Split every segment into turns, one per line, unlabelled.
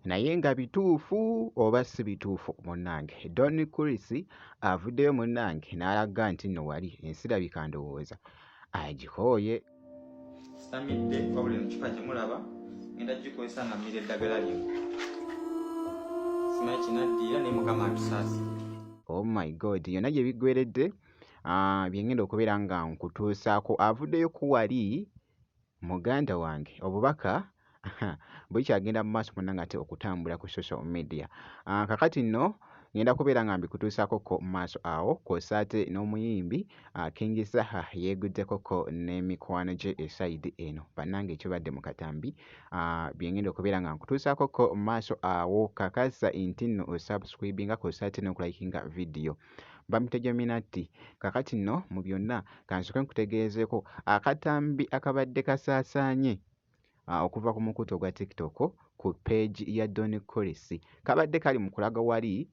Naye nga bituufu oba si bituufu munnange? Don Chris avuddeyo munnange n'alaga nti nno wali ensi labika ndowooza agikooye.
Sitamidde wabula eno kifa gye mulaba ngenda gikozesa nga mmira eddagala lino. Simanyi kinaddirira naye Mukama atusaasire.
Oh my God, yonna gye biggweeredde bye ngenda okubeera nga nkutuusaako. Avuddeyo ku wali Muganda wange obubaka bukyagenda mu maaso munnange ate okutambula ku social media. Kakati nno ngenda kubeera nga mbikutuusaako ko mu maaso awo kw'ossa ate n'omuyimbi King Saha yeeguddeko ko n'emikwano gye esayidi eno. Bannange ekibadde mu katambi bye ngenda okubeera nga nkutuusaako ko mu maaso awo. Kakasa nti nno osubscribinga kw'ossa ate n'okulayikinga vidiyo. Bamuyita Jominati. Kakati nno mu byonna kansooke nkutegeezeeko akatambi akabadde kasaasaanye okuva ku mukutu ogwa TikTok ku page ya Don Chris. Kabadde kali mu kulaga wali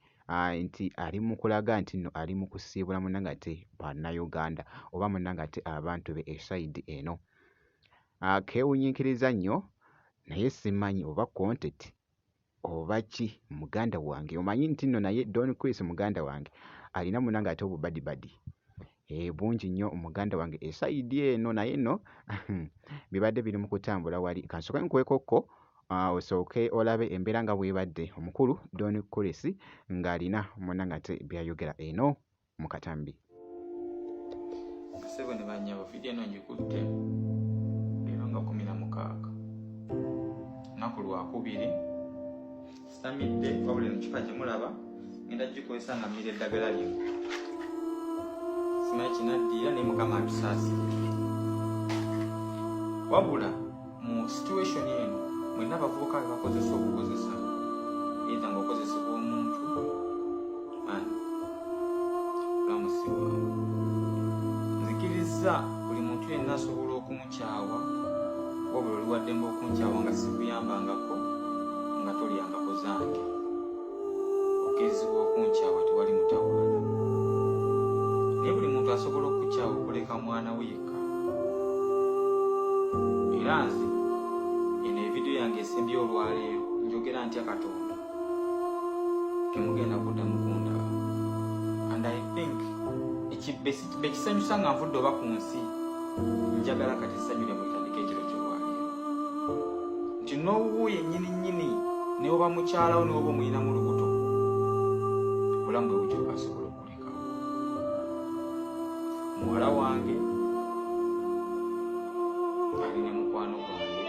nti ali mu kulaga nti nno ali mu kusiibula munnange ate Bannayuganda oba munnange ate abantu be esayidi eno. Keewunyiikiriza nnyo naye simanyi oba content oba ki muganda wange omanyi nti nno naye Don Chris muganda wange alina munange ate obubadibadi bungi nnyo muganda wange esayidi eno naye nno bibadde biri mu kutambula wali kansooke nkuwekokko osooke olabe embeera nga bwebadde omukulu Don Chris ng'alina munange ate byayogera eno mu katambi.
Ssebo ne bannyabo, vidiyo eno ngikutte leero nga 16, lunaku lwakubiri. Sitamidde wabula eno kifa gye mulaba ngenda gikozesa nga mmira eddagala lino. Simanyi kinaddirira naye Mukama atusaasire. Wabula mu situation eno mwenna abavubuka be bakozesa obukozesa either ng'okozesebwa omuntu man bulamu si bwangu. Nzikirizza buli muntu yenna asobola okunkyawa, wabula oli waddembe okunkyawa nga sikuyambangako, nga tolyangako zange. Okkirizibwa okunkyawa, tewali mutawaana, naye buli muntu asobola okukukyawa okuleka mwana we yekka. Era nze eno evidiyo yange esembye olwaleero njogera ntya Katonda temugenda kuddamu kundaba. And I think ekisanyusa nga nvudde oba ku nsi, njagala kati essanyu lyammwe litandike ekiro ky'olwaleero nti n'owuwo yennyini nnyini ne oba mukyalawo ne oba omuyinamu lubuto, obulamu bwe butyo asobola okulekawo. Muwala wange ali ne mukwano gwange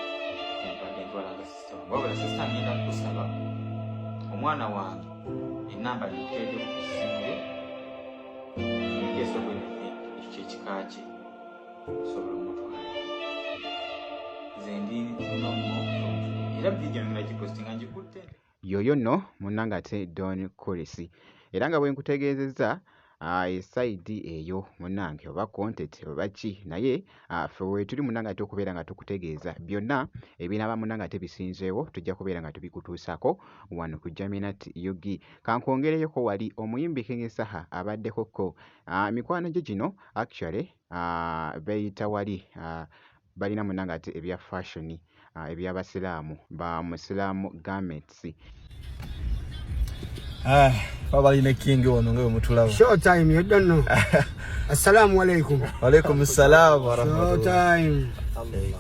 embadde ntwala nga sisita wange, wabula sisita ngenda kukusaba omwana wange enamba gikuteereddeko ku ssimu yo in case of anything, ekyo kyekika kye osobola omutwala. Nze ndi no more from today, era vidiyo ngenda gipostinga ngikutte.
Yoyo nno munnange ate Don Chris. Era nga bwe nkutegeezezza esayidi eyo munnange oba content oba ki, naye ffe weetuli munnange ate okubeera nga tukutegeeza byonna ebinaaba munnange ate bisinzeewo, tujja kubeera nga tubikutuusaako wano ku Jaminat UG. Kankwongereyoko wali omuyimbi King Saha abaddeko ko mikwano gye gino actually beeyita wali balina munnange ate ebya fashion eby'abasiraamu ba Musiraamu garments.
Ah, baba ne King wano nga bwemutulaba.
Show time, you don't know. Assalamu alaikum.
Alaikum salam wa
Show
rahmatullah.
time.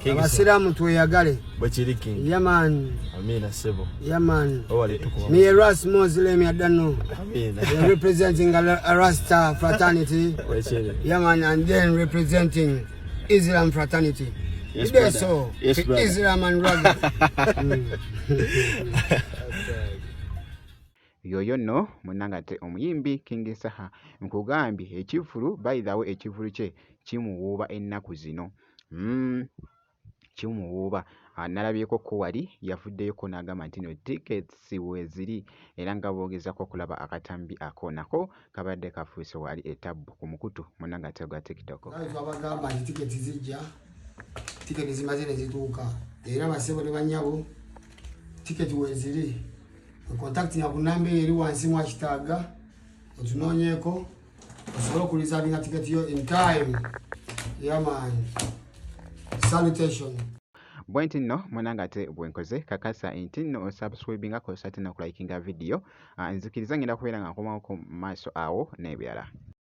King
Abasiraamu tweyagale.
Bwekiri King.
Yeah man.
Amina sebo.
Yeah man.
Owali tukuba.
Me a Ras Muslim, you don't know.
Amina.
We're representing a Rasta fraternity.
Bwekiri.
Yeah man, and then representing Islam fraternity.
Yes,
It is
brother.
so.
Yes, brother.
Islam and rugby.
Yoyo nno munnange ate omuyimbi King Saha nkugambye ekivvulu, by the way ekivvulu kye kimuwuuba ennaku zino. Kimuwuuba. Nalabyeko ko wali yavuddeyoko n'agamba nti no tickets weeziri, era nga boogezaako okulaba akatambi ako nako kabadde kafuuse wali etabbu ku mukutu munnange ate ogwa TikTok.
Kale twabagamba nti tiketi zijja, tiketi zimaze ne zituuka, era basebo ne bannyabo tiketi weeziri. Kontakiti ya ku namba eyo eri wansi mwakitaaga otunoonyeeko osobole okulizavinga tiketi yo in time. Yeah man. Salutation.
Bwe nti nno munange ate bwe nkoze, kakasa nti nno osubscribinga, kosa ate n'okulikinga vidiyo. Nzikiriza ngenda kubeera nga nkomawo mu maaso awo n'ebirala.